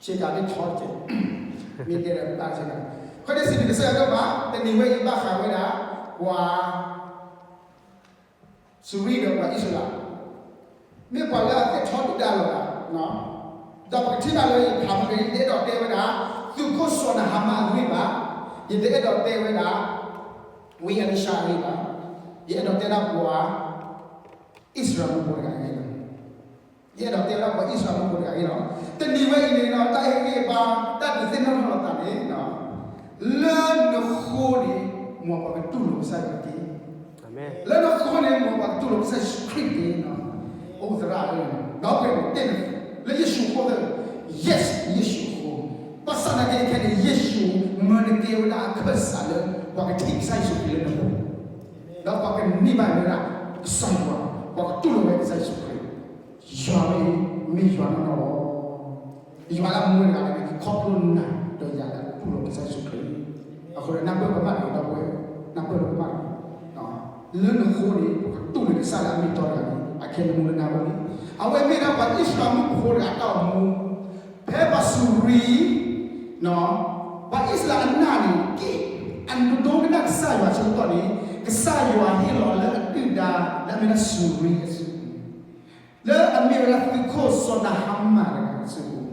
ဆ့ကၤမ့ၢ်ထီတက့ၢ်, မ့ၢ်တဲဒီးတၢ်ဆ့ကၤ, အဃိန့ၣ်စံးဘျုးကစၢ်ယွၤဒိၣ်မး, တနံၤဝဲအံၤဘၣ်ဃးဝဲဒၣ် ပှၤ စူၤရံဒီးပှၤအံၣ်စရ့လး, မ့ၢ်ပှၤလၢအသ့ၣ်ထီဒုၣ်ဒါလီၤဘၣ်, ဒီးပကထံၣ်ဘၣ်လၢယဖးမ့ၢ်ဂ့ၤ ယတအဲၣ်ဒိးတဲဝဲဒၣ် သုးခိၣ်စီၤနဟၤမၣ်အဂ့ၢ်ဘၣ်, ယတအဲၣ်ဒိးတဲဝဲဒၣ် ဝံအ့လံၡါအဂ့ၢ်ဘၣ်, ယအဲၣ်ဒိးတဲဒၣ်ပှၤ အံၣ်စရ့လးမုၣ်ဖိတဂၤအဂ့ၢ်လီၤ. ယအဲၣ်ဒိးတဲဝဲဒၣ်ပှၤအံၣ်စရ့လးမုၣ်ဖိတဂၤအဂ့ၢ်လီၤ. တနံၤဝဲအံၤန့ၣ်ဒီး တၢ်အဲၣ်ဂံၢ်ဘါ တၢ်ဒုးသ့ၣ်နီၣ်ထီၣ်လိာ်သးန့ၣ်, လၢနဃိန့ၣ် မ်ပှၤကတူၢ်လိာ်ကစၢ်ယွၤတက့ၢ်. လၢနဃိန့ၣ် မ်ပှၤကတူၢ်လိာ်ကစၢ်ယ့ၣ်ၡူးခရံာ်တက့ၢ်. အိၣ်သရၣ်ဧၢ, ဒီပုၢ်ဝဲၢ်တ့ၢ်န့ၣ်, လၢယ့ၣ်ၡူးအဃိသ့ၣ်, yes ယ့ၣ်ၡူးအဃိ, ဘၣ်ဆၣ်သနာ်က့ခဲန့ၣ် ယ့ၣ်ၡူးမၢနကဲဝဲဒၣ်အခၢၣ်စးလၢ ပှၤကထံၣ်ကစၢ်ယ့ၣ်ၡူးခရံာ်လၢနပူၤ, ဒီးပှၤကန့ၢ်ဘၣ်ဝဲဒၣ်ကစၢ်ယွၤ, ပှၤကတူၢ်လိာ်ဝဲကစၢ်ယ့ၣ်ၡူးခရံာ်, ယွၤမ့ၢ်, မ့ၢ်ယွၤနီၢ်နီၢ်လီၤ. ယွၤလၢအမူတဂၤန့ၣ် ခီဖျိနၤဒီးယၤလၢအတူၢ်လိာ်ကစၢ်ယ့ၣ်ၡူးခရံာ်, အဃိဒီးနၢ်ပၢၢ်ပမးတဂ့ၤ ဒီပုၢ်ဝဲၢ်, နၢ်ပၢၢ်ပမးတဂ့ၤ, လၢနဃိန့ၣ် ပှၤကတူၢ်လိာ်ကစၢ်လၢအမ့ၢ်အတီတဂၤန့ၣ် အခဲအံၤမူလၢနၤဝဲန့ၣ်, အဝဲမ့ၢ်ဒၣ်ပှၤအံၣ်စရ့လးမုၣ်ဖိတဂၤအတၢ်အိၣ်မူ, ဖဲပှၤစူၤရံ ပှၤအံၣ်စရ့လးအနၢ်န့ၣ် က့ၣ်, အဒိကနၣ်ကစၢ်ယွၤဆၢကတီၢ်န့ၣ်, ကစၢ်ယွၤဟ့ၣ်လီၤလၢအဒုၣ်ဒါ လၢအမ့ၢ်ဒၣ်စူၤရံအစုပူၤ, လၢအမ့ၢ်ဝဲဒၣ်သုးခိၣ်စီၤနဟၤမၣ်တဂၤအစုပူၤ,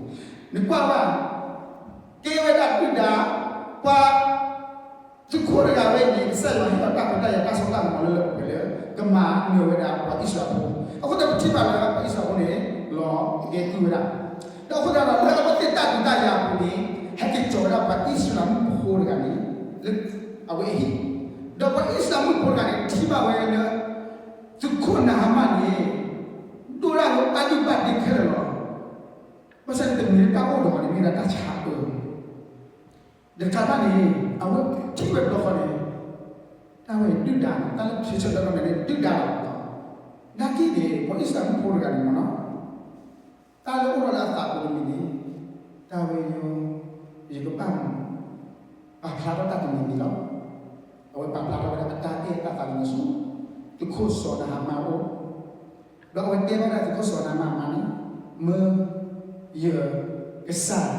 နကွၢ်ဘၣ်, ကဲဝဲဒၣ်ဒုၣ်ဒါ, ပှၤ သုးခိၣ်တဂၤဝဲအံၤန့ၣ် ကစၢ်ယွၤဟ့ၣ်လီၤတၢ်ခွဲးတၢ်ယာ်တၢ်စိတၢ်ကမီၤလၢလၢပှဲၤပှဲၤလၢ ကမၤနၢၤဝဲဒၣ်ပှၤအံၣ်စရ့လးဖိ, အဃိသတးပထံၣ်ဘၣ်လၢပှၤအံၣ်စရ့လးဖိန့ၣ် လီၤကဲကုၢ်ဝဲဒၣ်, ဒီးအဃိသတးဒီး လၢအဝဲသ့ၣ်တၢ်ဒုးတၢ်ယၤအပူၤန့ၣ် ဟဲက့ၤကၠီၤဝဲဒၣ်ပှၤအံၣ်စရ့လးမုၣ်ဖိတဂၤန့ၣ် လၢအဝဲအဟံၣ်, ဒီးပှၤအံၣ်စရ့လးမုၣ်ဖိတဂၤန့ၣ် ထံၣ်ဘၣ်ဝဲလၢ သုးခိၣ်နဟၤမၣ်န့ၣ် ဒိၣ်ဒၣ်လၢတၢ်ဒုၣ်ဘၣ်ဒ့ခဲလၢာ်လီၤ. ဘၣ်ဆၣ်န့ၣ်တမ့ၢ်လၢတၢ်အိၣ်ဒီးအီၤန့ၣ် မ့ၢ်ဒၣ်တၢ်ဆါအၢ, ဒီးတၢ်ဘၣ်န့ၣ် အဝဲထံၣ်ဝဲတဘျီဃီန့ၣ် တၢ်ဝဲဒုၣ်ဒါ, တၢ်လၢပဆၢဆၢဒီးန့ၣ် ဒုၣ်ဒါလီၤ. နာ်က့န့ၣ် ပှၤအံၣ်စရ့လးမုၣ်ဖိတဂၤန့ၣ်မ့ၢ်နီၤ, တၢ်လၢအိၣ်ထီၣ်လၢအသးပူၤတမံၤန့ၣ် တၢ်ဝဲယိ ယကဘၣ်မၤ ပာ်ဖျါထီၣ်တၢ်တမံၤမံၤလီၤ. အဝဲပာ်ဖျါထီၣ်ဝဲဒၣ်အတၢ်အဲၣ်အတၢ်သးကညီၤဆူ သုးခိၣ်စီၤနဟၤမၣ်အအိၣ်, ဒီးအဝဲတဲဘၣ်ဒၣ်သုးခိၣ်စီၤနဟၤမၣ်မးန့ၣ်, မၢယကစၢ်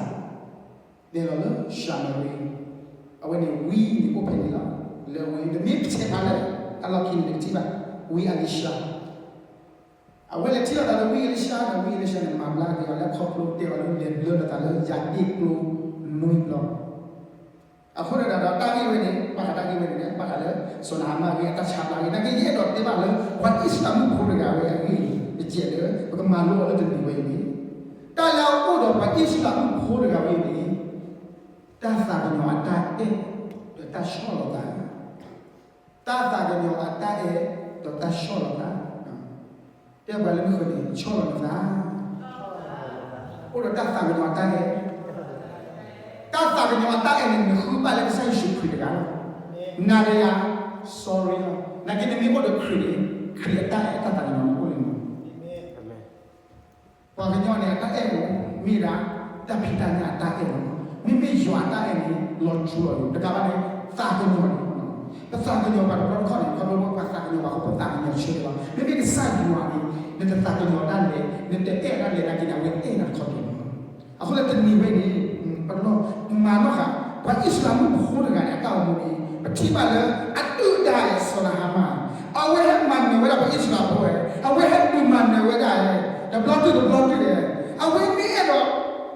နဲၣ်လီၤလၢၡၤမရံ, အဝဲန့ၣ်ဝံန့ၣ်အိၣ်ဖဲန့ၣ်လီၤ. လၢဝံ တမ့ၢ်ပဆဲးဖးလဲၣ်, တၢ်လီၢ်ခံန့ၣ်နကထံၣ်ဘၣ်, ဝံအလံၡါ အဝဲလဲၤထံၣ်လိာ်သးလၢဝံအ့လံၡါဒီး ဝံအ့လံၡါန့ၣ် မၤဘျါက့ၤအီၤလၢခီဖျိတဲအီၤလၢလဲၤဘျၢလိာ်သးလၢယၤဒ့ၣ်ကျိနွံဘျီ. အဃိန့ၣ်ဒီး တၢ်ဂ့ၢ်ဝဲန့ၣ် ဘၣ်ဃးတၢ်ဂ့ၢ်ဝဲန့ၣ် ဘၣ်ဃးလၢ စီၤနဟၤမၣ်အဂ့ၢ် အတၢ်ဆါဘျါအဂ့ၢ် နာ်က့ယအဲၣ်ဒိးတဲဘၣ်လၢ ပှၤအံၣ်စရ့လးမုၣ်ဖိတဂၤဝဲအဂ့ၢ် တကဲးလၢ ပကမၤလိအီၤလၢတနံၤဝဲအံၤန့ၣ် တၢ်လၢအအိၣ်ဒီးပှၤအံၣ်စရ့လးမုၣ်ဖိတဂၤဝဲအံၤန့ၣ် တၢ်သးကညီၤအတၢ်အဲၣ် ဒီးတၢ်ဆီၣ်လီၤသး တၢ်သးကညီၤအတၢ်အဲၣ် ဒီးတၢ်ဆီၣ်လီၤသး, တဲပှၤလၢနဃၢၤန့ၣ် ဆီၣ်လီၤနသး, အိၣ်ဒီးတၢ်သးကညီၤအတၢ်အဲၣ်, တၢ်သးကညီၤအတၢ်အဲၣ်န့ၣ် နဃုဘၣ်လၢကစၢ်ယ့ၣ်ၡူးခရံာ်တဂၤလီၤ. နၤဒီးယၤ sorry လီၤ. နာ်က့နမ့ၢ်အိၣ်ဒီးခရံာ်န့ၣ် ခရံာ်အတၢ်အဲၣ်အတၢ်သးကညီၤန့ၣ်အိၣ်လၢနၤ ပှၤကညီန့ၣ် အတၢ်အဲၣ်အိၣ် မ့ၢ်ဒၣ် တၢ်ဖံးတၢ်ညၣ်အတၢ်အဲၣ်လီၤ. မ့မ့ၢ်ယွၤအတၢ်အဲၣ်န့ၣ် လီၤထူလီၤယိာ် တကးဘၣ်န့ၣ် သးကညီၤန့ၣ်, ပသးကညီၤပှၤတဘျီတခီၣ်န့ၣ် ခီဖျိပှၤသးကညီၤဘၣ်အဃိ ပသးကညီၤဆၢလီၤ. မ့မ့ၢ်ကစၢ်ယွၤန့ၣ် နတသးကညီၤဒၣ်လဲာ် နတအဲၣ်ဒၣ်လဲာ်နာ်က့န့ၣ် အဝဲအဲၣ်နၤတခီတၢၤလီၤ. အဃိသတးတနံၤဝဲန့ၣ် ပလီၢ်မၤနီၣ်ဃာ် ပှၤအံၣ်စရ့လးမုၣ်ဖိတဂၤန့ၣ် အတၢ်အိၣ်မူန့ၣ် ပထံၣ်ဘၣ်လၢ အဒုၣ်ဒါစီၤနဟၤမၣ် အဝဲဟဲမၤနၢၤဝဲဒၣ်ပှၤအံၣ်စရ့လးဖိဝဲ, အဝဲဟဲဒုးမၤနၢၤဝဲဒၣ် တဘျီတုၤတဘျီတုၤ အဝဲမ့ၢ်အဲၣ်ဒိး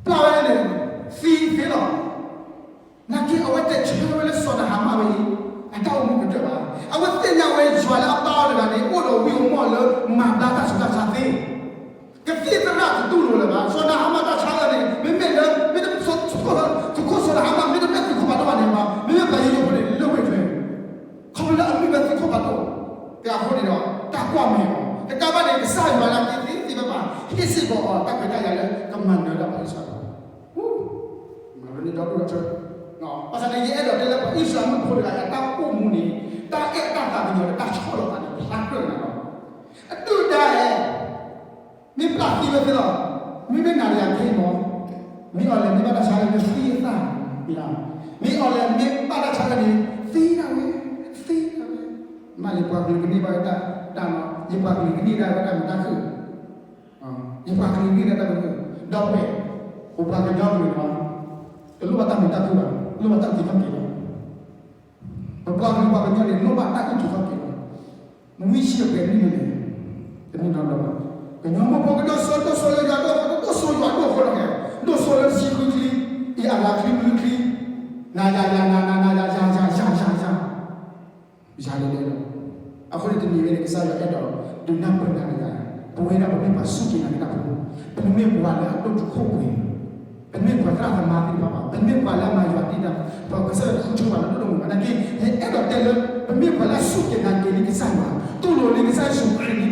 ပျၢ်ဝဲန့ၣ် သံသ့လီၤ. နာ်က့အဝဲတဲဆၢဝဲလၢစီၤနဟၤမၣ်ဝဲအံၤ အတၢ်အိၣ်မူကတၢၢ်ဘၣ်. အဝဲသ့ၣ်ညါဝဲယွၤလၢအပၢ်အီၤတဂၤန့ၣ် အိၣ်ဒီးဝံအီမီၢ်လၢမၤဘျါတၢ်ဆူးတၢ်ဆါသ့ ကသံၣ်သရၣ်တတူၢ်လိာ်လၢၤဘၣ်. စီၤနဟၤမၣ်တၢ်ဆါလၢန့ၣ် မ့မ့ၢ်လၢ မ့ၢ်တ သုးခိၣ်စီၤနဟၤမၣ် မ့တမ့ၢ်သုးခိၣ်ဘၣ်ဒိဘၣ်န့ၣ်ဘၣ်, မ့မ့ၢ်ပှၤယိယိဖိန့ၣ် လၢဝ့ၢ်ချၢ ခီဖျိလၢအမ့ၢ်ဝဲသုးခိၣ်ဘၣ်ဒိ, တၢ်အဃိန့ၣ်ဒီး တၢ်ကွၢ်မဲာ်အီၤ တကးဘၣ်န့ၣ် ကစၢ်ယွၤလၢအက့ၤသ့သ့ဘၣ်ဘၣ် ဟ့ၣ်စ့ၢ်ကီးအီၤ တၢ်ခွဲးတၢ်ယာ်လၢကမၤနၢၤဒၣ်ပှၤအံၣ်စရ့လးဖိ မၤလိန့ၢ်ဒီဒူၣ်ဒီထၢ ဘၣ်ဆၣ်န့ၣ် ယအဲၣ်ဒိးတဲလၢပှၤအံၣ်စရ့လးမုၣ်ဖိတဂၤအံၤ အတၢ်အိၣ်မူန့ၣ် တၢ်အဲၣ်တၢ်သးကညီၤလၢတၢ်ဆီၣ်လီၤသးန့ၣ် ဖျါကြၢးနၤလီၤ. အဒုၣ်ဒါအဲၣ် မ့ၢ်ပျၢ်သံဝဲသ့လီၤ. မ့မ့ၢ်နၤဒီးယၤခဲအံၤမ့ၢ် မ့ၢ်အီၤလဲၣ်မ့ၢ်ဘၣ်တၢ်ဆါလၢနသံအသၣ်, မ့ၢ်အီၤလဲၣ်မ့ၢ်ဘၣ်တၢ်ဆါလၢန့ၣ် သံဒၣ်ဝဲ, သံဒၣ်ဝဲ, မ့ၢ်ယပှၤကလုာ်ကန့ၢ်ဘၣ်ဝဲတၢ်, ယပှၤကလုာ်ကန့ၢ်ဒၣ်ဝဲတၢ်မုာ်တၢ်ခုၣ်, ယပှၤကလုာ်ကန့ၢ်ဒၣ်တၢ်မုာ်တၢ်ခုၣ် ဒီပုၢ်ဝဲၢ်, ပပှၤကညီတဂၤန့ၣ် တလိၣ်ဘၣ်တၢ်မုာ်တၢ်ခုၣ်ဘၣ်, လိၣ်ဘၣ်တၢ်အုၣ်က့ၤခီၣ်က့ၤလီၤ. ပပှၤကလုာ်ပှၤကညီန့ၣ် လိၣ်ဘၣ်တၢ်အုၣ်က့ၤခီၣ်က့ၤလီၤ. မုၢ်ဆံးအပှဲၤနံၣ်န့ၣ် တမ့ၢ်နီတဘျီဘၣ်. ကညီမိၢ်ဖိကဒိၣ်စိဒိၣ်စိလၢယွၤဒိၣ်ဖိ ဒိၣ်စိယွၤဒိၣ်ဖိလီၤက့ၤ, ဒိၣ်စိလၢတဆံဃုချံ, အံၤအလၤချံမုၢ်ချံ, နၤယၤယၤ နၤနၤနၤယၤယၤ ယၤယၤယၤယၤ ယၤလဲၤလဲၤလီၤ. အဃိန့ၣ်တနံၤဝဲန့ၣ် ကစၢ်ယွၤအဲၣ်ဒိးဒုးနၢ်ပၢၢ်နၤဒီးယၤ, ပဝဲဒၣ်ပမ့ၢ်ပှၤစူၢ်က့ၤနာ်က့ၤတၢ်ဖိ, ပမ့ၢ်ပှၤလၢအဒိၣ်တုာ်ခိၣ်ပှဲၤ, ပမ့ၢ်ပှၤသရၣ်သမါသ့ၣ်တဖၣ်ဘၣ်, ပမ့ၢ်ပှၤလၢအမၤယွၤတ့ၢ်တၢ်, ပကစၢ်ယွၤတဃုထၢပှၤလၢဒိၣ်ဒိၣ်မုၢ်မုၢ်ဘၣ်. နာ်က့ ယအဲၣ်ဒိးတဲလၢ ပမ့ၢ်ပှၤလၢအစူၢ်က့ၤနာ်က့ၤလံကစၢ်ယွၤ, တူၢ်လိာ်လံကစၢ်ယ့ၣ်ၡူးခရံာ်န့ၣ်,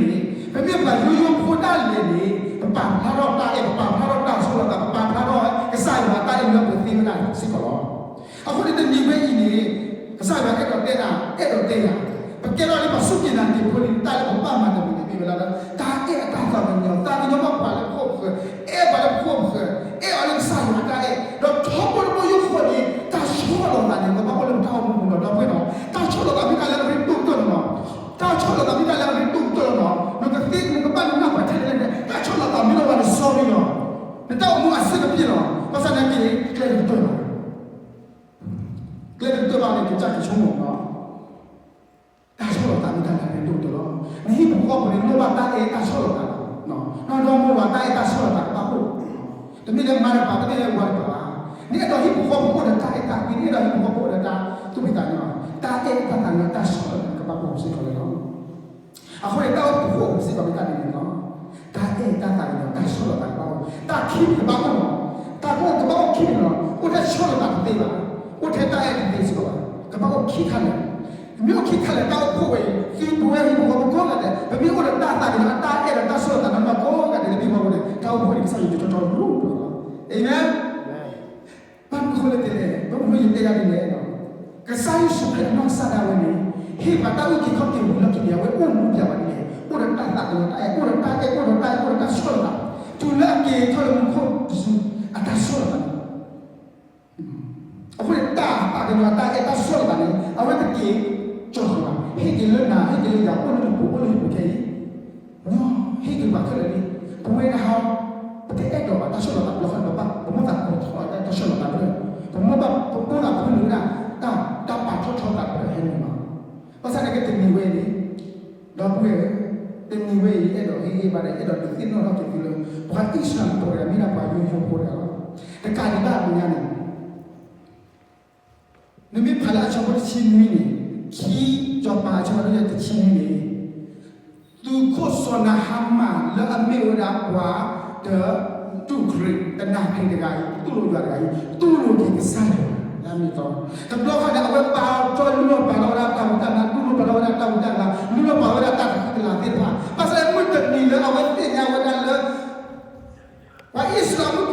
ပမ့ၢ်ပှၤယိယိဖိဒၣ်လဲာ်န့ၣ် ပပာ်ဖျါထီၣ်တၢ်အဲၣ်, ပပာ်ဖျါထီၣ်တၢ်ဆီၣ်လီၤသး, ပပာ်ဖျါထီၣ်ကစၢ်ယွၤအတၢ်အဲၣ်လၢပသ့ဝဲဒၣ်စ့ၢ်ကီးလီၤ. အဃိန့ၣ်တနံၤဝဲအံၤန့ၣ် ကစၢ်ယွၤအဲၣ်ဒိးတဲနၤ, အဲၣ်ဒိးတဲယၤ, ပကဲထီၣ်လၢပှၤစူၢ်က့ၤနာ်က့ၤဖိလံ, တၢ်လၢပဘၣ်မၤတမံၤန့ၣ်မ့ၢ်ဝဲဒၣ်လၢ တၢ်အဲၣ်အတၢ်သးကညီၤ, သးကညီၤဘၣ်ပှၤလၢပခိၣ်ပဃၢၤ, အဲၣ်ပှၤလၢပခိၣ်ပဃၢၤ, အဲၣ်အီၤလၢကစၢ်ယွၤအတၢ်အဲၣ်, ဒီးထီဘိတဘိယူၢ်ဃီန့ၣ် တၢ်ဆီၣ်လီၤသးန့ၣ် ကဘၣ်အိၣ်လၢပတၢ်အိၣ်မူပူၤလီၤ. ဒီပုၢ်ဝဲၢ်နီၤ, တၢ်ဆီၣ်လီၤသးမ့ၢ်တၢ်လၢအရ့ဒိၣ်ကတၢၢ်န့ၣ်လီၤ. တၢ်ဆီၣ်လီၤသးမ့ၢ်တၢ်လၢအရ့ဒိၣ်ကတၢၢ်န့ၣ်လီၤ. နကသ့ နကဘၣ်နနၢ်ပှၤထဲလဲၣ်လဲၣ်န့ၣ် တၢ်ဆီၣ်လီၤသးမ့ၢ်လီၤဝဲနစီရံလီၤ. နတၢ်အိၣ်မူအဆင်မပြေလီၤ. ဘၣ်ဆၣ်သနာ်က့ ကျဲကတၢၢ်လီၤ. ကျဲကတၢၢ်ဘၣ်န့ၣ် ကစၢ်ကဆိကမိၣ်လီၤ. တၢ်ဆီၣ်လီၤသးမ့ၢ်တၢ်လၢအရ့ဒိၣ်ကတၢၢ်လီၤ. နဟံၣ်ဖိဃီဖိန့ၣ် လိၣ်ဘၣ်တၢ်အဲၣ်တၢ်ဆီၣ်လီၤသးလီၤ. နီၢ်ဒီမိၢ်ဝၤတၢ်အဲၣ်တၢ်ဆီၣ်လီၤသး ကဘၣ်အိၣ်, တမ့ၢ်လၢမါတပၤ တမ့ၢ်လၢဝၤတပၤဘၣ်. နအဲၣ်ဒိးဟံၣ်ဖိဃီဖိအိၣ်ဒီးတၢ်အဲၣ်တၢ်ကွံ, နအဲၣ်ဒိးဟံၣ်ဖိဃီဖိအိၣ်ဒီးတၢ်သူၣ်ဖှံသးညီ, တၢ်အဲၣ်တၢ်သးကညီၤ တၢ်ဆီၣ်လီၤသးန့ၣ် ကဘၣ်အိၣ်စ့ၢ်ကီးလီၤ. အဃိန့ၣ် တၢ်အိၣ်ဖှိၣ်စ့ၢ်ကီးမ့ၢ်တၢ်ဒ်န့ၣ်လီၤ. တၢ်အဲၣ်တၢ်သးကညီၤ တၢ်ဆီၣ်လီၤသးကဘၣ်အိၣ်, တၢ်ခံမံၤကဘၣ်အိၣ်လီၤ. တၢ်ကအိၣ်ကဘၣ်အိၣ်ခံမံၤလီၤ. အိၣ်ထဲဆီၣ်လီၤသးတသ့ဘၣ်, အိၣ်ထဲတၢ်အဲၣ်တသ့စ့ၢ်ကီးဘၣ်, ကဘၣ်အိၣ်ခံခါလၢာ်. မ့ၢ်အိၣ်ခံခါလၢာ် တၢ်အိၣ်ဖှိၣ်ဝဲအံၤ သုပဝဲဟံၣ်ဖိဃီဖိကိးဂၤဒဲး ပမ့ၢ်အိၣ်ဒီးတၢ်သးကညီၤ တၢ်အဲၣ်ဒီးတၢ်ဆီၣ်လီၤသးနီၢ်နီၢ်ကိးဂၤဒဲးလၢဟံၣ်ဖိဃီဖိန့ၣ် တၢ်အိၣ်ဖှိၣ်န့ၣ် ကစၢ်ယွၤတထီထီရူၢ်ပှၤလီၤ. အၤမ့ၣ်. ဘၣ်မနုၤအဃိလဲၣ်တဲလဲၣ်, ဘၣ်မနုၤယတဲဒ်န့ၣ်လဲၣ်. ကစၢ်ယ့ၣ်ၡူးခရံာ်အနီၢ်ကစၢ်ဒၣ်ဝဲန့ၣ် ဟ့ၣ်ပှၤတၢ်အုၣ်က့ၤခီၣ်က့ၤဝံၤလီၢ်ခံန့ၣ် အဝဲအိၣ်မူပျဲပှၤဒ်လဲၣ်, အိၣ်ဒီးတၢ်သးကညီၤ တၢ်အဲၣ်, အိၣ်ဒီးတၢ်အဲၣ်, အိၣ်ဒီးတၢ်အဲၣ်, အိၣ်ဒီးတၢ်ဆီၣ်လီၤသး, တုၤလၢအက့ၤထီၣ်လၢမူခိၣ်တစု အတၢ်ဆီၣ်လီၤသးန့ၣ် အဃိန့ၣ် တၢ်သးကညီၤ တၢ်အဲၣ်တၢ်ဆီၣ်လီၤသးန့ၣ် အဝဲတက့ၤကၠီၤဃာ်ဘၣ်, ဟ့ၣ်က့ၤလၢနၤ ဟ့ၣ်က့ၤလၢယၤ အိၣ်လၢဟံၣ်ပူၤ အိၣ်လၢဟံၣ်ပူၤခဲအံၤ, ဟ့ၣ်က့ၤပှၤခဲလၢာ်လံ. ပဝဲဒၣ်ဟီ ပတအဲၣ်ဒိးဘၣ်တၢ်ဆီၣ်လီၤသးတဘျီဃီန့ၣ် ပဘၣ် ပမိၣ်သးကိးထီၣ်တၢ်ဆီၣ်လီၤသးတဖျၢၣ်, ပမိၣ်သး ပမိၣ်သးဖုနုာ်ဝဲဒၣ် တၢ် တၢ်ပာ်ထီၣ်ထီသးတဖျၢၣ်ဟဲနုာ်လီၤ. ဘၣ်ဆၣ်သနာ်က့တနံၤဝဲန့ၣ် ဒီပုၢ်ဝဲၢ်, တနံၤဝဲအံၤ အဲၣ်ဒိးဟ့ၣ်ဂံၢ်ဘါဒီး အဲၣ်ဒိးဒုးသ့ၣ်နီၣ်ထီၣ်က့ၤသုလၢ ပှၤအံၣ်စရ့လးဖိတဂၤ မ့ၢ်ဒၣ်ပှၤယိယိဖိတဂၤလီၤ. တကးဒံးဘၣ်အမဲာ်ညါန့ၣ် နမ့ၢ်ဖးလၢအဆၢဖိတဆံနွံန့ၣ်, ခံစီၤပၤအဆၢဖိတဆံနွံန့ၣ်, သုးခိၣ်စီၤနၤဟမၣ်လၢအမ့ၢ်ဝဲဒၣ်ပှၤတ တူၢ်ခရံာ် တနာ်ခရံာ်တဂၤအံၤ, တူၢ်လိာ်ယွၤတဂၤအံၤ, တူၢ်လိာ်က့ၤကစၢ်ယွၤ, တဘျီဃီန့ၣ် အဝဲပာ်ထီၣ်လုၢ်လီၢ်ပာ်ထီၣ်ဝဲဒၣ်တၢ်ဝံတၢ်နါ, တူၢ်လိာ်ပာ်ထီၣ်ဝဲဒၣ်တၢ်ဝံတၢ်နါ, လုၢ်လီၢ်ပာ်ဝဲဒၣ်တၢ်တခူတလးသ့ၣ်တဖၣ်, ဘၣ်ဆၣ်မုၢ်တနံၤလၢအဝဲသ့ၣ်ညါဝဲဒၣ်လၢ ပှၤအံၣ်စရ့လးဖိတဂ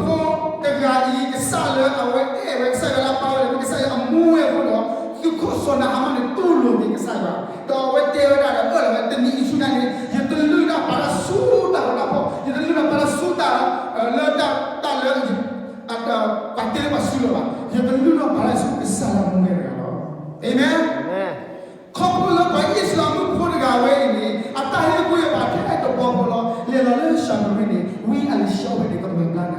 ၤအံၤ ကစၢ်လၢအဝဲအဲၣ်ဝဲ ကစၢ်ယွၤလၢအပာ်ဝဲလၢ ကစၢ်ယွၤအမူဝဲအဃိဒီး သုးခိၣ်စီၤနၤဟမၣ်န့ၣ် တူၢ်လိာ်က့ၤကစၢ်ယွၤ, ဒီးအဝဲတဲဝဲဒၣ်ဒီး အၢၣ်လီၤဝဲ တနံၤအံၤဆူညါန့ၣ် ယတလုၢ်တၢ်ပာ်တၢ်ဆူတၢ်ဂီၤတၢ်ဖီၣ်, ယတလုၢ်တၢ်ပာ်တၢ်ဆူတၢ် လၢတၢ် တၢ်လၢ ပှၤတဲလၢပှၤစုလီၤဘၣ်, ယတလုၢ်ထီၣ်ပာ်တၢ်ဆူကစၢ်လၢအမူဝဲတဂၤလီၤ. အၤမ့ၣ်. ခီဖျိလၢပှၤအံၣ်စရ့လးဖိတဂၤဝဲအံၤန့ၣ် အတၢ်ဟ့ၣ်ကူၣ်ဟ့ၣ်ဖးထဲတဘီဖိလီၤ, လဲၤလီၤလၢၡၤမရံန့ၣ် ဝံအလံၤၡါအိၣ်ဖဲန့ၣ် ကမၤဘျါနၤလီ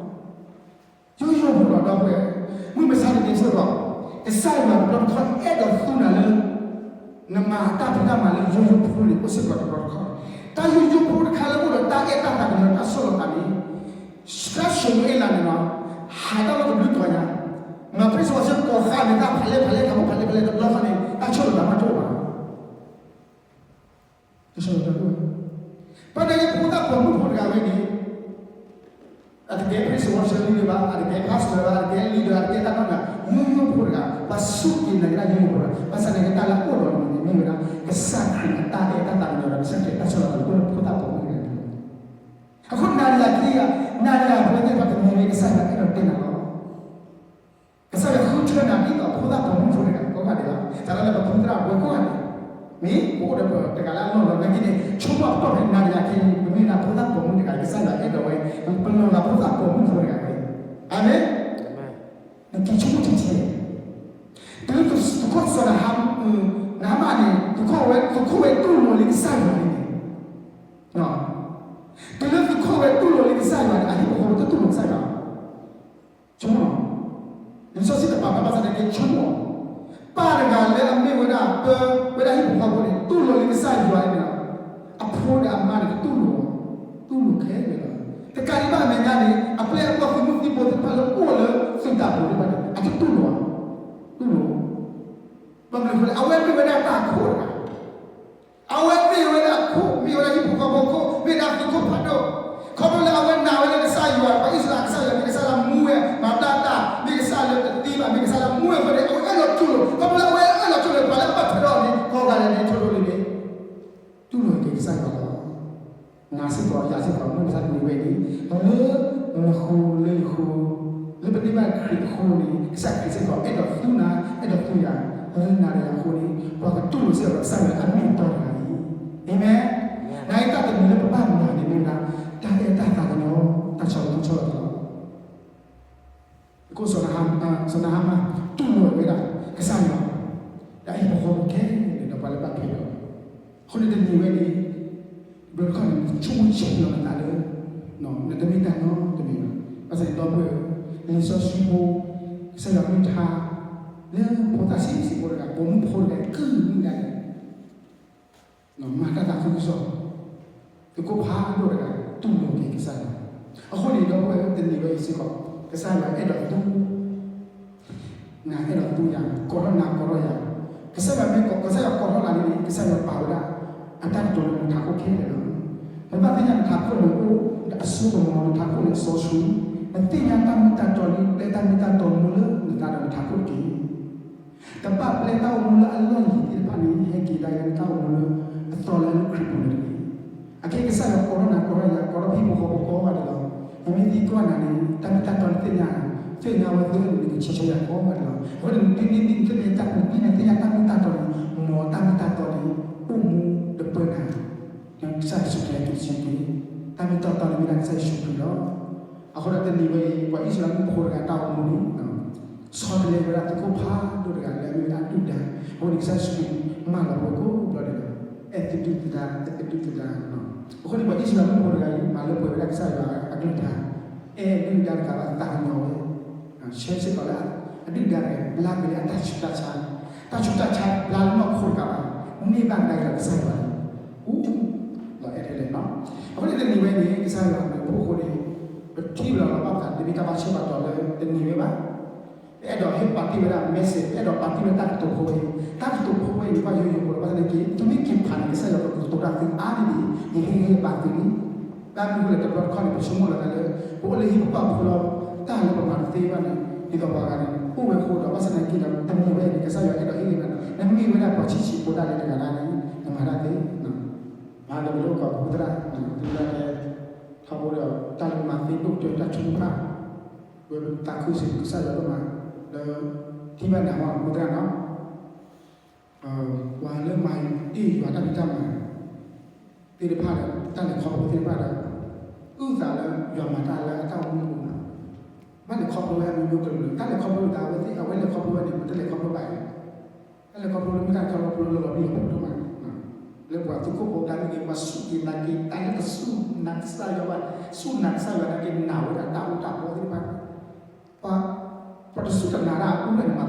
ၤ. ယိယိဖိလီၤ ဒီပုၢ်ဝဲၢ်, မုၢ်မဆါတနံၤအဃိဒီး ကစၢ်ယွၤတဘျီတခီၣ်အဲၣ်ဒိးသူနၤလၢ နမၤတၢ်ဖံးတၢ်မၤလၢယိယိဖိန့ၣ် အိၣ်စ့ၢ်ကီးတဘျီတခီၣ်, တၢ်ယိယိဖိတခါလၢအိၣ်ဒီးတၢ်အဲၣ်တၢ်သးကညီၤတၢ်ဆီၣ်လီၤသးန့ၣ် တၢ်ဆိၣ်ဂ့ၤအ့လးန့ၣ်လီၤ, ဟးတၢ်လီၢ်တဘျုးတီၤညါ, မၤ praise and worship ကိးဃာ်န့ၣ် တၢ်ဖးလဲၢ်ဖးလဲၢ် တၢ်ဖိဖးလဲၢ်ဖးလဲၢ် တဘျီဃီန့ၣ် တၢ်ဆီၣ်လီၤသးမ့ၢ်တအိၣ်ဘၣ်. ပှၤန့ၣ်ဖိသၣ်ပိာ်မုၣ်ဖိတဂၤဝဲန့ၣ် အတကဲ praise and worship leader ဘၣ်, အတကဲ pastor ဘၣ်, အတကဲ leader, အတကဲတၢ်နီတဂၤ, ယိယိဖိတဂၤ, ပှၤစူၢ်က့ၤနာ်က့ၤတၢ်ယိယိဖိတဂၤ, ဘၣ်ဆၣ်သနာ်က့တၢ်လၢအအိၣ်ဒီးန့ၣ်မ့ၢ်ဝဲဒၣ် ကစၢ်ခရံာ်အတၢ်အဲၣ်တၢ်သးကညီၤဒီး ကစၢ်ခရံာ်အတၢ်ဆီၣ်လီၤသးန့ၣ် အိၣ်လၢဖိသၣ်ပိာ်မုၣ်တဂၤန့ၣ်လီၤ. အဃိနၤဒီးယၤခံဂၤ, နၤဒီးယၤပဝဲသ့ၣ်တဖၣ်တမံၤမံၤ ကစၢ်ယွၤအဲၣ်ဒိးတဲနၤလီၤ. ကစၢ်ယွၤဃုထၢနၤဒ်သိးဖိသၣ်ပိာ်မုၣ်ဖိတဂၤကိးဂၤဒဲးလီၤ. တၢ်လၢပဖုသရၣ်ပဝဲကိးဂၤဒဲး, မ့ၢ်ပအိၣ်ဒီးပတဂၤလၢအလီၢ်လီၤ နာ်က့န့ၣ် ဆိကမိၣ်ပတီၢ်ဖဲနၤဒီးယၤခဲအံၤ ပမ့ၢ်ဒၣ်ဖိသၣ်ပိာ်မုၣ်တဂၤ ကစၢ်ယွၤအဲၣ်ဒိးဝဲ ပလီၤဂာ်ဖိသၣ်ပိာ်မုၣ်ဖိတဂၤဝဲ, အၤမ့ၣ်. နက့ၤဆိကမိၣ်ထံထံ, တုၤသုးခိၣ်စီၤနၤဟမၣ်န့ၣ် သုးခိၣ်ဝဲ သုးခိၣ်ဝဲတူၢ်လိာ်လံကစၢ်ယွၤန့ၣ် တုၤလၢသုးခိၣ်ဝဲတူၢ်လိာ်လံကစၢ်ယွၤန့ၣ် အဟံၣ်ဖိဃီဖိတတူၢ် ဆိကမိၣ်, ပၢ်တဂၤလၢအမ့ၢ်ဝဲဒၣ်ပၢဝဲဒၣ်ဟံၣ်ဖိဃီဖိန့ၣ် တူၢ်လိာ်လံကစၢ်ယွၤန့ၣ်လီၤ. အဖိဒီးအမါန့ၣ် ကတူၢ်လိာ်, တူၢ်လိာ်ခဲလၢာ်လီၤ. တကးဒံးဘၣ်အမဲာ်ညါန့ၣ် အပျဲၢ်အဘီၣ် သုးမုၢ်သံၣ်ဘိသ့ၣ်တဖၣ်လၢအိၣ်လၢသုးတၢ်ပူၤသ့ၣ်တဖၣ်န့ၣ် အတတူၢ်လိာ်, တူၢ်လိာ်, ဘၣ်မနုၤအဃိလဲၣ် အဝဲမ့ၢ်ဝဲဒၣ်တၢ်ခိၣ်တဂၤ အဝဲမ့ၢ်ဝဲဒၣ်ခိၣ်, မ့ၢ်ဝဲဒၣ်ဟံၣ်ဖိဃီဖိခိၣ်, မ့ၢ်ဒၣ်သုးခိၣ်ဖးဒိၣ်, ခီဖျိလၢအဝဲနာ်ဝဲလၢကစၢ်ယွၤ, ပှၤအံၣ်စရ့လးအကစၢ်ယွၤ မ့ၢ်ကစၢ်လၢမူဝဲ, မၤတၢ်တၢ်, မ့ၢ်ကစၢ်လၢတသ့ဘၣ်, မ့ၢ်ကစၢ်လၢမူဝဲအဃိန့ၣ် အဝဲအဲၣ်လီၤတူၢ်လိာ်, ခီဖျိလၢအဝဲအဲၣ်လီၤတူၢ်လိာ် ပှၤလၢအဘၣ်ထွဲဒီးအီၤန့ၣ် ကိးဂၤဒဲးန့ၣ် ထိၣ်ထိၣ်လံန့ၣ် တူၢ်လိာ်က့ၤကစၢ်ယွၤလီၤ. နၤစ့ၢ်ကီး ယၤစ့ၢ်ကီး မုၢ်မဆါတနံၤဝဲအံၤ, လၢနဃိလၢယဃိ, လၢပန့ၢ်ဘၣ်ခရံာ်အဃိန့ၣ် ကစၢ်ခရံာ်စ့ၢ်ကီး အဲၣ်ဒိးသူနၤ အဲၣ်ဒိးသူယၤ, လၢနၤဒီးယၤအဃိန့ၣ် ပှၤကတူၢ်လိာ်စ့ၢ်ကီး ကစၢ်ယွၤအမ့ၢ်အတီတဂၤအံၤ, အၤမ့ၣ်. နတၢ်တမံၤလၢပဘၣ်မၤန့ၣ်မ့ၢ်ဝဲဒၣ် တၢ်အဲၣ်တၢ်သးကညီၤ, တၢ်ဆီၣ်လီၤဆီလီၤသးလီၤ. ကီၢ်စီၤနဟါ, စီၤနဟါမၢ် တူၢ်လိာ်ဝဲဒၣ်ကစၢ်ယွၤ, ဒီးအဟံၣ်ဖိဃီဖိခဲလၢာ်ဒီးပှၤလၢဘၣ်ထွဲဒီး, အဃိန့ၣ်တနံၤဝဲန့ၣ် တဘျီတခီၣ်န့ၣ် ဆိကမိၣ်ဆံးလီၤနသးလၢ နတမ့ၢ်တၢ်နီတမံၤဘၣ်. ဘၣ်ဆၣ်န့ၣ်ဒီပုၢ်ဝဲၢ်ဧၢ, လံာ်စီဆှံဖိ ကစၢ်ယွၤကလုၢ်ကထါ လၢဖိသၣ်ဆံးဆံးဖိတဂၤ ပိာ်မုၣ်ဖိတဂၤ ကုၢ်မုၢ်ဒၣ်န့ၣ် မၤတၢ်သးခုကစီၣ်, သုးခိၣ်ဖးဒိၣ်တဂၤ တူၢ်လိာ်က့ၤကစၢ်ယွၤ. အဃိန့ၣ်ဒီပုၢ်ဝဲၢ်ဧၢ တနံၤဝဲအံၤစ့ၢ်ကီး ကစၢ်ယွၤအဲၣ်ဒိးသူ နၤအဲၣ်ဒိးသူယၤ, ကိးထီၣ်နၤကိးထီၣ်ယၤ, ကစၢ်ယွၤမ့ၢ်ကိး, ကစၢ်ယွၤကိးထီၣ်နၤန့ၣ် ကစၢ်ယွၤပာ်ဝဲဒၣ် အတၢ်ကတိၤလၢနထးခိၣ်ခဲလၢာ်လီၤ. နဘၣ်သ့ၣ်ညါနထးခိၣ်န့ၣ်အိၣ်ဒီးအစိကမီၤ, နထးခိၣ်န့ၣ်အစီဆှံ, နသ့ၣ်ညါတၢ်မ့ၢ်တၢ်တီလံ ပျဲတၢ်မ့ၢ်တၢ်တီမူလၢနသးဒီးနထးခိၣ်တက့ၢ်. တဘၣ်ပျဲတၢ်အိၣ်မူလၢအလီၢ်လံၤသ့ၣ်တဖၣ်န့ၣ် ဟဲက့ၤဒၣ်လၢနတၢ်အိၣ်မူလၢအသီလၢနခရံာ်ပူၤန့ၣ်တက့ၢ်. အခဲကစၢ်ယွၤကိးထီၣ်နၤကိးထီၣ်ယၤ ကိးထီၣ်ဟံၣ်ဖိဃီဖိကိးဂၤဒဲးလီၤ. နမ့ၢ်သံကွၢ်နၤန့ၣ် တၢ်မ့ၢ်တၢ်တီလၢသ့ၣ်ညါ, သ့ၣ်ညါဝဲသ့ၣ်န့ၣ် နကဆံးဆံးယၤကိးဂၤဒဲးလီၤ. အဃိန့ၣ် နမ့ၢ်သ့ၣ်ညါတၢ်မ့ၢ်တၢ်တီန့ၣ် မ်တၢ်မ့ၢ်တၢ်တီန့ၣ် အိၣ်မူတပၢၢ်နၤ ကစၢ်ယ့ၣ်ၡူးခရံာ်က့ၤဆံးက့ၤ, တၢ်မ့ၢ်တၢ်တီန့ၣ်မ့ၢ်ဒၣ်ကစၢ်ယ့ၣ်ၡူးခရံာ်လီၤ. အဃိဒီးတနံၤဝဲအံၤ ပှၤအံၣ်စရ့လးမုၣ်ဖိတဂၤတၢ်အိၣ်မူန့ၣ် ဆီတလဲဝဲဒၣ်သုးခိၣ်ဖးဒိၣ်တဂၤလၢအမ့ၢ်ဝဲဒၣ်အဒုၣ်ဒါ, အဃိန့ၣ်ကစၢ်ယ့ၣ်ၡူးခရံာ်မၢလီၤဝဲကိးဘျီဒဲးလီၤ. အဲၣ်သဒုၣ်သဒါ, အဲၣ်သဒုၣ်သဒါလီၤ. အဃိန့ၣ် ပှၤအံၣ်စရ့လးမုၣ်ဖိတဂၤအံၤ မၤလၢပှဲၤဝဲဒၣ်ကစၢ်ယွၤအကလုၢ်ကထါ, အဲၣ်ဒုၣ်ဒါတဂၤဘၣ်သးကညီၤဝဲ ဆၢစ့ၢ်ကီးလၢအဒုၣ်ဒါတဂၤ ဘျါက့ၤလၢအတၢ်ဆူးတၢ်ဆါ, တၢ်ဆူးတၢ်ဆါဘျါလၢနီၢ်ခိတကးဘၣ်, န့ၢ်ဘၣ်ကဒါက့ၤဒီးကစၢ်ယွၤန့ၣ် အူ, ဒီးအဲၣ်ဒိးလဲၣ်လီၤ. အဃိန့ၣ်တနံၤဝဲန့ၣ် ကစၢ်ယွၤအဖိအဃိန့ၣ် ပထံၣ်လီၤလီၤဘၣ်ပသး တမ့ၢ်တၢ်ဘၣ်ဆၢဘၣ်တီၤလၢတနံၤဝဲဘၣ်. ပအဲၣ်ဒိးဟ့ၣ်ပာ်တ့ၢ်ဝဲဒၣ် message, ပအဲၣ်ဒိးပာ်တ့ၢ်ဝဲတၢ်ကတိၤဖိဝဲအံၤ, တၢ်ကတိၤဖိဝဲအံၤန့ၣ် ဘၣ်ယိယိဖိလီၤ. ဘၣ်ဆၣ်သနာ်က့ သုမ့ၢ်က့ၤဖးန့ၣ် ကစၢ်ယွၤကကတိၤတၢ်သုအါန့ၢ်ဒံး ယဟ့ၣ်ဂံၢ်ဟ့ၣ်ဘါသုန့ၣ် ဘၣ်မနုၤအဃိလဲၣ် တဘျီတခီၣ်န့ၣ် ပဆိကမိၣ်လီၤသးလၢ ပအိၣ်လၢဟံၣ်ပပၢ်ဖိလီၤ, တၢ်လၢပမၤတသ့ဘၣ်န့ၣ် ဒ်သိးပှၤဂၤန့ၣ် အိၣ်ဝဲအဃိဒီး ဘၣ်ဆၣ်သနာ်က့ဒီး တမ့ၢ်ဝဲန့ၣ် ကစၢ်ယွၤအဲၣ်ဒိးဟ့ၣ်ဂံၢ်ဟ့ၣ်ဘါန့ၣ် နမ့ၢ်ဝဲဒၣ်ပှၤဆံးဆံးဖိဒၣ်လဲာ်တဂၤဒၣ်န့ၣ် နမၤတၢ်သ့, မၤဒီးပလိၣ်ကီးပသရၣ် သုဝဲဒၣ် ထီဘိဒီးတၢ်လၢပမၤသ့ဒိၣ်ကတၢၢ်တၢ်ထုကဖၣ် ဝဲပသးခုစ့ၢ်ကီးကစၢ်ယွၤဒိၣ်မး လၢထံၣ်ဘၣ်နၤမး ပသရၣ်နီၤ ပှၤလၢမၤတ့ၢ်ယွၤတၢ်ဖံးတၢ်မၤသ့ၣ်တဖၣ်ဒီး တၢ်လဲၤခီဖျိသ့ၣ်တဖၣ်ဒီး အုၣ်သးလၢယွၤမၤတၢ်လၢအတၢ်အိၣ်မူအပူၤ, ဘၣ်လဲၤခီဖျိဝဲအမျိုးမျိုးကလုာ်, တၢ်လဲၤခီဖျိသးဝဲသ့ၣ် အဝဲလဲၤခီဖျိဝဲန့ၣ် ပတလဲၤခီဖျိဘၣ်အံၤ, တၢ်လဲၤခီဖျိလၢမ့ၢ်တၢ်ခီဖျိလၢလီၤဘံၣ်အပူၤဒိၣ်မး လၢပှၤသုးခိၣ်ဖိကျါမ့ၢ်ဂ့ၤ ပှၤစူၢ်က့ၤနာ်က့ၤ တၢ်လၢကစူၢ်နာ်ကစၢ်ယွၤဘၣ်, စူၢ်နာ်ကစၢ်ယွၤနာ်က့ၤ နာ်ဝဲဒၣ်တၢ်အူတၢ်ပီသ့ၣ်တဖၣ်, ပှၤတစူၢ်တနာ်တၢ်အူန့ၣ်မး